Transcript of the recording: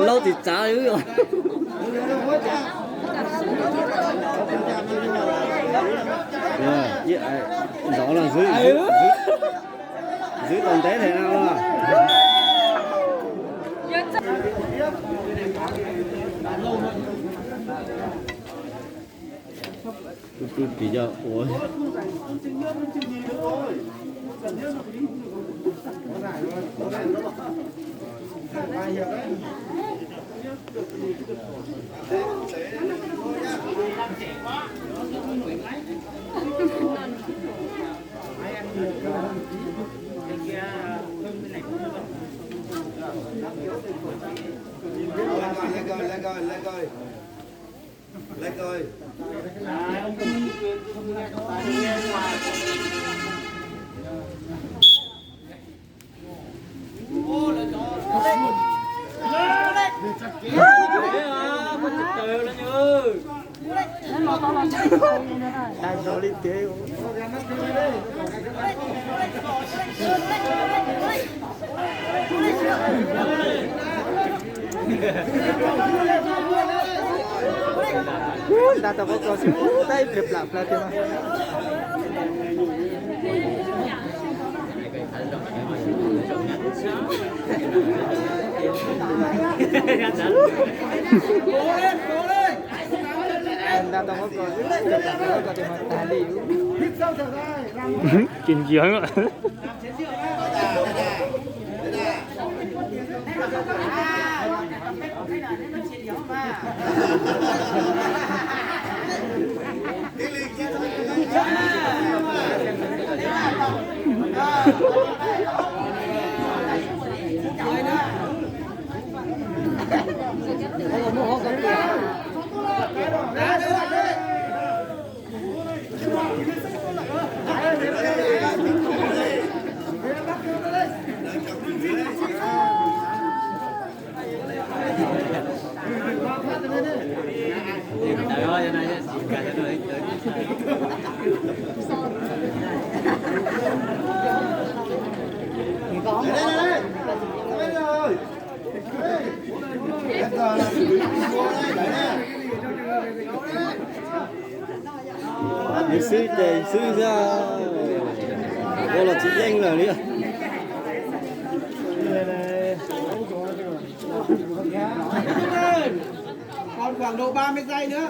Lauj tsis txav li. Zov los xwb, xwb tau ntev thaum no los. Tus pw pim yog ua. Nta tau qab ko xwb, tab ib pliag plam plaws tiag mas. Nta tau qab ko xwb, plam plaws qab ko tiag mas tag li. Tsis ntsia. Yus xwb ces xwb xwb, ua los tsis yeej lawm li. Còn khoảng độ ba mươi giây nữa.